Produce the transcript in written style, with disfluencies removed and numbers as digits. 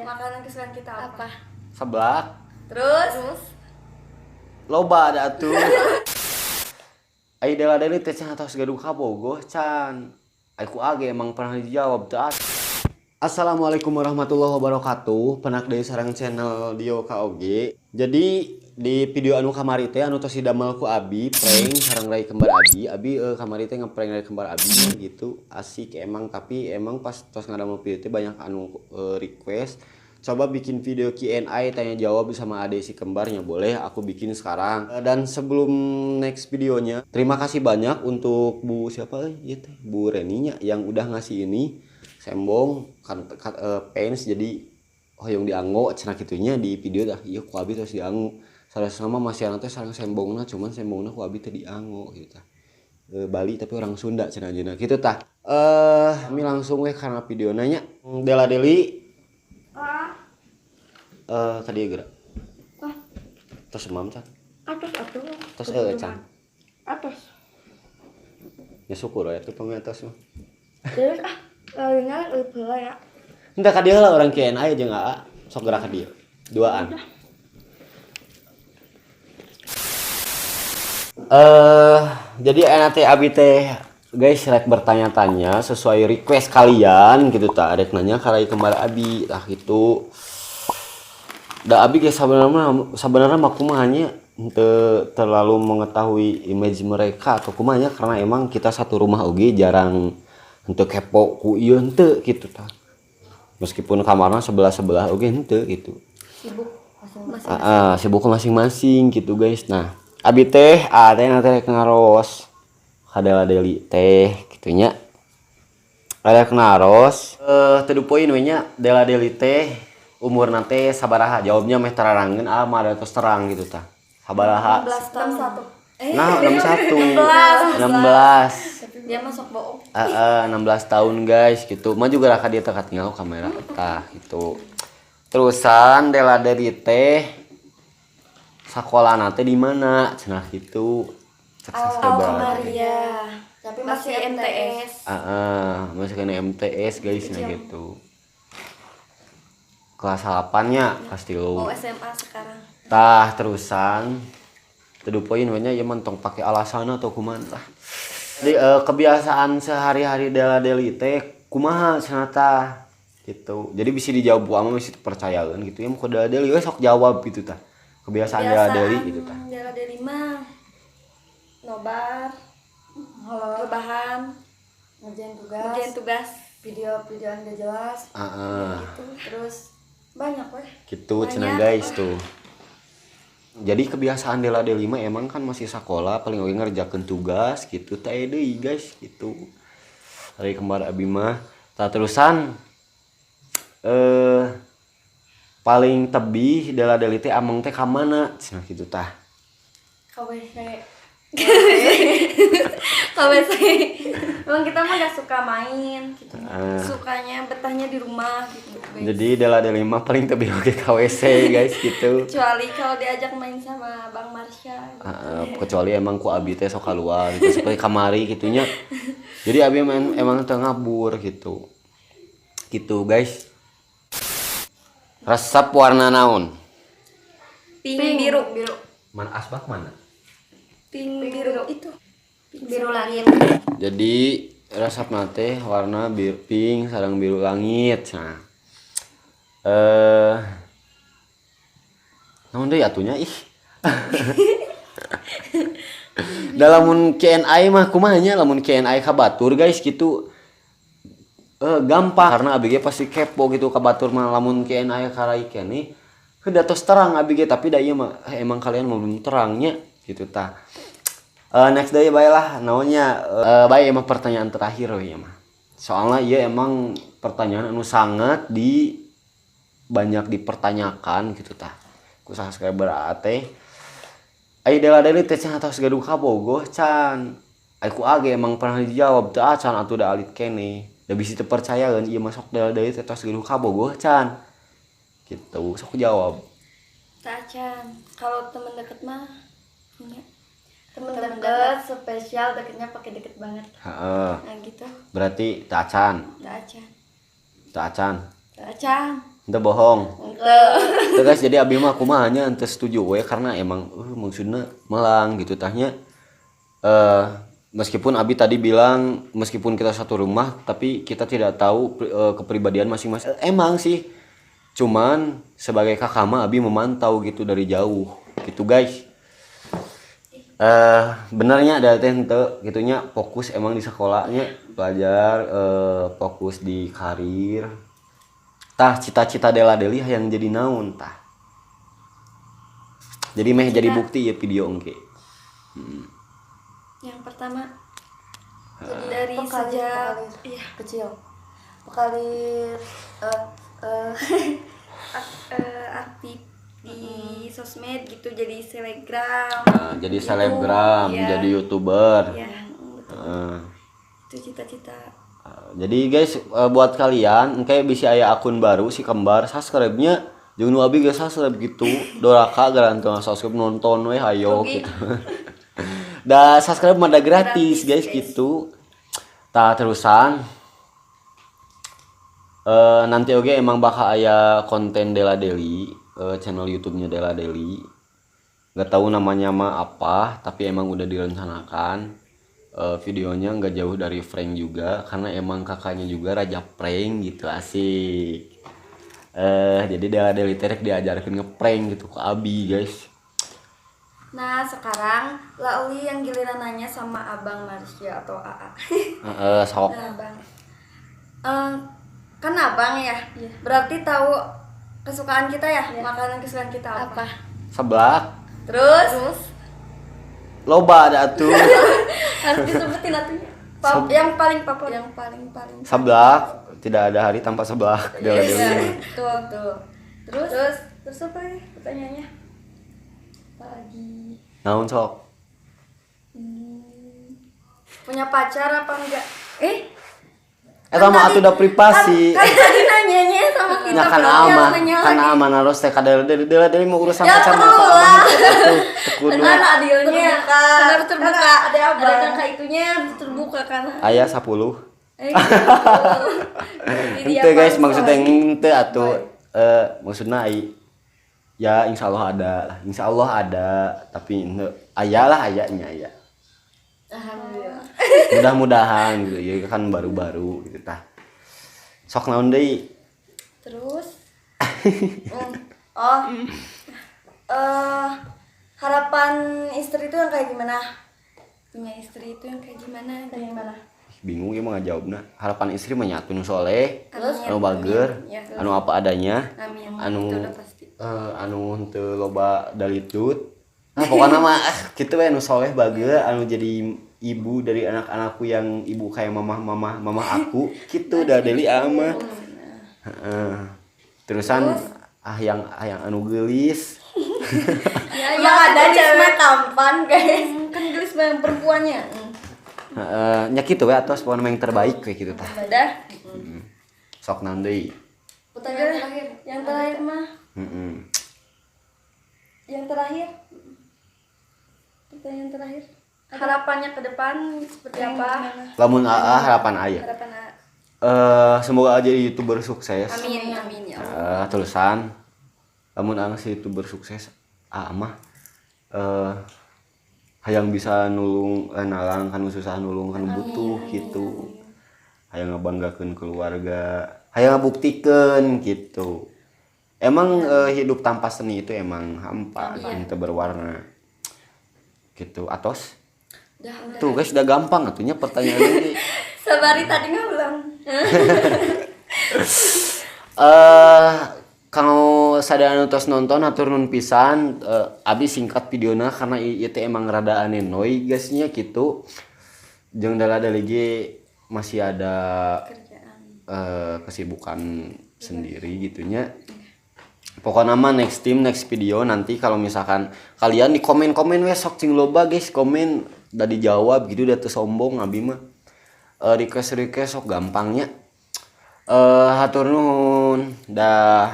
Ya. Makanan kesukaan kita apa? Apa? Seblak. Terus? Loba ada atuh. Ai Dela Deli teh cenah tos gaduh kabogoh can. Ai ku age emang pernah dijawab teu. Assalamualaikum warahmatullahi wabarakatuh. Penak deui sareng channel Dio KOG. Jadi di video anu kamari teh anu tos didamel ku abi prank sareng rai kembar abi. Abi kamari teh ngeprank rai kembar abi gitu. Asik emang, tapi emang pas tos ngadamel video teh banyak anu request coba bikin video Q&A tanya jawab sama adek si kembarnya, boleh aku bikin sekarang. Dan sebelum next videonya, terima kasih banyak untuk Bu siapa ya teh, Bu Reninya yang udah ngasih ini sembong kan, fans, jadi hoyong dianggo cenah kitunya di video dah. Iya ku abi terus dianggo sama masih anak teh sareng sembongna, cuman sembongna ku abi teh dianggo gitu tah. Bali tapi orang Sunda cenah ajeuna gitu tah. Kami langsung weh karena video nanya Dela Deli. Tadi gerak. Wah. Terus emam can. Atos atuh. Terus can. Atos. Ya syukur ya tuh pengatos mah. Terus larinya lebih heula ya. Entah ka dieu lah orang Q&A jeung AA sok gerak ka dieu. Duaan. Jadi enak teh abi teh guys rek bertanya-tanya sesuai request kalian gitu tah, rek nanya ka rai kembar abi tah gitu. Da abi guys sebenarnya mah kumaha nya henteu terlalu mengetahui image mereka atau kumaha nya, karena emang kita satu rumah oge jarang henteu kepo ku ieu henteu gitu tah. Meskipun kamarna sebelah-sebelah oge henteu gitu. Sibuk masing-masing. Heeh, sibuk masing-masing gitu guys. Nah, abi teh teh nanti rek ngaros ka Dela Deli teh kitunya. Rek naros teu poin we nya Dela Deli teh umurna teh sabaraha? Jawabnya meh tararangeun mah ada tos terang gitu tah. Sabaraha? 16 tahun. 61. Nah, 61. 16. Dia masuk bohong. Heeh, 16 tahun guys gitu. Mah juga raka dia teh katinggal kamera tah gitu. Terusan Dela Deli teh sakolana teh di mana? Cenah gitu. Cek subscriber. Maria. Tapi masih MTS. Heeh, masih kena MTS guys nah gitu. Kelas 8 nya pasti lu. Oh, SMA sekarang. Tah terusan teu poin we nya ieu mah tong pake alasan atau kumaha lah. Jadi kebiasaan sehari-hari Dela Deli teh kumaha cenah tah gitu. Jadi bisa dijawab ku ama bisa percayaeun gitu ya ku Dela Deli we sok jawab gitu tah. Kebiasaan Dela Deli gitu tah. Dela Deli mah nobar, rebahan, ngerjain tugas, ngerjain tugas, video-videoan gak jelas. Heeh. Gitu. Terus banyak weh. Gitu cenah guys tuh. Jadi kebiasaan Dela Deli mah emang kan masih sekolah paling oge ngerjakeun tugas gitu teh deui guys gitu. Hari kembar abi mah tah terusan paling tebih Dela Deli teh ameng teh ka mana cenah gitu tah. Ka WC. Ka WC. Emang kita mah gak suka main gitu. Sukanya betahnya di rumah gitu guys. Jadi Dela Deli mah paling tebih oge ka WC guys gitu. Kecuali kalau diajak main sama Bang Marsha gitu. Kecuali emang ku abi teh sok keluar gitu seperti kamari gitunya. Jadi abi main, emang teu ngabur gitu. Gitu guys. Resep warna naon? Pink, biru. Biru. Mana asbak mana? Pink, biru itu. Pink biru langit. Jadi resep teh warna pink sareng biru langit. Nah. Naon deui atunya ih. Da lamun Q&A mah kumaha nya lamun Q&A ka batur guys gitu. Gampang karena abi ge pasti kepo gitu ka batur mah lamun Q&A ka rai keneh heuh tos terang abi ge, tapi da ieu mah emang kalian mah belum terangnya gitu tah. Next day bae lah naonnya, bae emang pertanyaan terakhir we ieu mah. Soalnya ieu emang pertanyaan anu sangat di banyak dipertanyakan gitu tah. Ku subscriber teh. Ai Dela Deli teh cenah tos gaduh kabogoh can. Ai ku age emang pernah dijawab teu acan atuh da alit keneh. Da bisi teu percayaeun ieu mah sok Dela Deli teh tos gaduh kabogoh can. Gitu, sok jawab. Teu acan. Kalau temen deket mah punya. Temen deket spesial deketnya pakai deket banget. Heeh. Nah gitu. Berarti teu acan. Teu acan. Teu acan. Teu acan. Ente bohong. Henteu. Tuh guys, jadi abi mah kumaha nya ente setuju we karena emang maksudna melang gitu tah nya. Meskipun Abi tadi bilang meskipun kita satu rumah tapi kita tidak tahu kepribadian masing-masing. Emang sih. Cuman sebagai kakak mah Abi memantau gitu dari jauh gitu guys. Benernya ada teh henteu gitunya, fokus emang di sekolahnya, belajar, fokus di karir. Tah, cita-cita Dela Deli yang jadi naon tah? Jadi meh jadi bukti ya video engke. Yang pertama dari Vokalis, sejak vokalis. Iya. Kecil. Vokalis Aktif di sosmed gitu, jadi selebgram. Nah, jadi selebgram, Iya. jadi youtuber. Iya, betul. Itu cita-cita. Jadi guys, buat kalian engke bisa aya akun baru si kembar, subscribe-nya jeung nu abi geus subscribe gitu. Doraka garanti subscribe, nonton we hayo Rugi. gitu. Da subscribe mah da gratis, gratis, guys, guys. Gitu. Tah, terusan nanti oke emang bakal aya konten Dela Deli, channel YouTube-nya Dela Deli. Nggak tahu namanya mah apa, tapi emang udah direncanakan. Videonya nggak jauh dari prank juga karena emang kakaknya juga raja prank gitu, asik. Jadi Dela Deli teh rek diajarkan ngeprank gitu ke Abi guys. Nah, sekarang Lauli yang giliran nanya sama Abang Marsha atau AA. Sok. Nah, Abang. Kan Abang ya? Berarti tahu kesukaan kita ya? Makanan kesukaan kita apa? Apa? Seblak. Terus? Terus? Loba ada atuh. Harus disebutin atunya. Yang paling favorit. Yang paling-paling. Seblak, tidak ada hari tanpa seblak. Dela Deli. Iya, betul, betul. Terus? Terus, terus apa ya pertanyaannya? Apa lagi? Naon sok? Punya pacar apa enggak? Eta mah atuh da privasi. Kan tadi nanyanya sama kita. Nya kan berarti ama, harus nanya kan lagi. ama naros teh ka Dela Deli, Dela Deli mau urusan Ya, pacar mah perlu ka lah. ama atuh teu kudu. Kan adilnya. Terbuka. Kan harus terbuka. Kan ada abang. Ada kakak itunya harus terbuka kan. Aya 10. Gitu. Jadi Henteu guys, apa? maksudnya henteu atuh maksudna ai ya insya Allah ada lah, insya Allah ada, tapi henteu aya lah, aya nya aya. Alhamdulillah. Mudah-mudahan gitu ya, kan baru-baru gitu tah. Sok naon deui? Terus Oh. Harapan istri itu yang kayak gimana? Punya istri itu yang kayak gimana? Kayak gimana? Bingung ya mau ngajawabna. Harapan istri mah nya atuh nu soleh, Terus? anu bager, Ya, terus. anu apa adanya, Amin. anu Itu udah pasti. anu henteu loba dalitut. Nah, pokoknya mah kitu we, anu soleh, bager, anu jadi ibu dari anak-anakku yang ibu kayak mamah mamah mamah aku gitu dah Deli ama. Heeh. Terusan ah yang anu geulis. Ya, Emang ada gelis cewek mah. tampan guys. Kan gelis mah yang perempuannya. Heeh, nya kitu we atos, pokoknya mah yang terbaik kayak gitu tah. Udah. Sok naon deui? Pertanyaan terakhir. Yang terakhir mah, Heeh. yang terakhir. Pertanyaan terakhir. Harapannya ke depan seperti apa? Lamun AA, harapan aya. Harapan A. Semoga aja jadi youtuber sukses. Amin, amin ya Allah. Terusan lamun aa si youtuber sukses, aa mah hayang bisa nulung, nalang kan susah, nulung kan butuh gitu, hayang ngebanggakeun keluarga, hayang ngabuktikeun gitu. Emang hidup tanpa seni itu emang hampa, henteu berwarna gitu. Atos. Udah, udah. Tuh guys, udah gampang atunya pertanyaan ini. Sabari tadi ngulang. Kalau sadaya tos nonton, hatur nuhun pisan. Abi singkat videona karena ieu teh emang rada anenoy guysnya gitu. Jeung Dela Deli ge masih ada Kerjaan. Kesibukan sendiri gitunya. Pokoknya mah next team, next video nanti kalau misalkan kalian di komen-komen we sok cing loba guys komen, udah dijawab gitu, udah teu sombong abi mah. Request request sok gampangnya. Hatur nuhun. Dah.